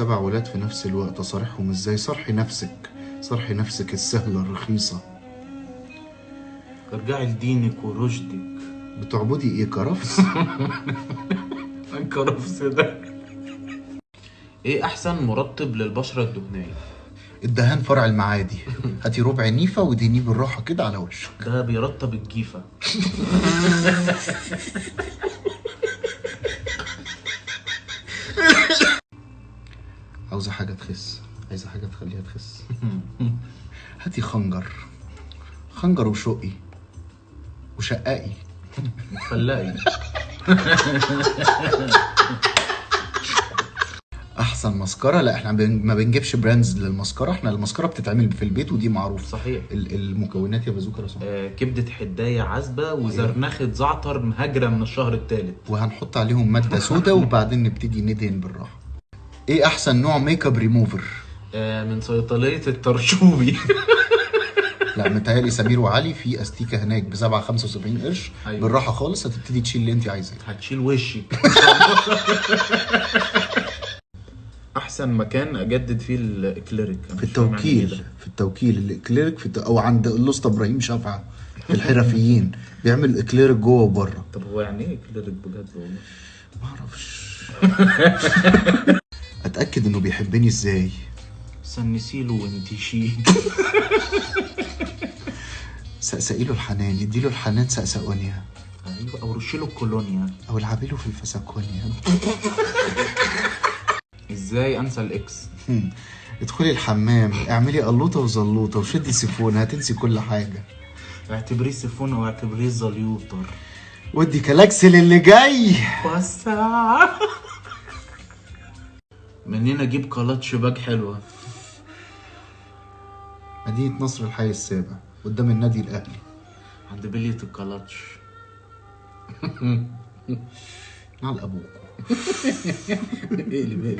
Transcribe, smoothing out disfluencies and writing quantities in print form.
7 ولاد في نفس الوقت، صارحهم ازاي؟ صرحي نفسك، صرحي نفسك السهلة الرخيصة. ارجعي لدينك ورشدك. بتعبدي ايه، كرفس؟ الكرفس ده. ايه احسن مرطب للبشرة الدهنية؟ الدهان فرع المعادي. هاتي ربع نيفة ودهنيه بالراحة كده على وشك. ده بيرطب الجيفة. عاوزة حاجة تخس، عايزة حاجة تخليها تخس. هاتي خنجر، خنجر وشقي وشقائي فلاقي. احسن مسكره؟ لا احنا ما بنجيبش brands للمسكره، احنا المسكره بتتعمل في البيت ودي معروفة. صحيح. المكونات يا بازوكا لو سمحت. كبده حدايه عذبه وزرنخه زعتر مهاجرة من الشهر الثالث، وهنحط عليهم مادة سودا وبعدين نبتدي ندهن بالراحة. ايه احسن نوع ميك اب ريموفر؟ من صيدلية الترشوبي. لا متهيألي سمير وعلي في استيكه هناك ب 7.75 قرش. أيوة. بالراحة خالص هتبتدي تشيل اللي انت عايزاه. هتشيل وشك. احسن مكان اجدد فيه الاكليريك؟ في التوكيل، في التوكيل الاكليريك في او عند الاسطى ابراهيم شفعه في الحرفيين بيعمل اكليريك جوه وبره. طب هو يعني ايه اكليريك بجد والله؟ ما اعرفش. اتاكد انه بيحبني ازاي؟ سنسيله وانتشيه. سقسقيله الحنان، اديله الحنان سقسقونيا. ايوه، او رشيله الكولونيا، او العبيله في الفساكونيا. ازاي انسى ال ex؟ ادخلي الحمام، اعملي قلوطه وزلوطه وشدي سيفون، هتنسي كل حاجة. اعتبريه سيفون او اعتبريه زليوتر. ودي كلاكس للي جاي. وسع. منين اجيب clutch bag حلوة؟ مدينة نصر، الحي السابع، قدام النادي الاهلي، عند بليه الكلاتش. نعل ابوك. اقلب اقلب.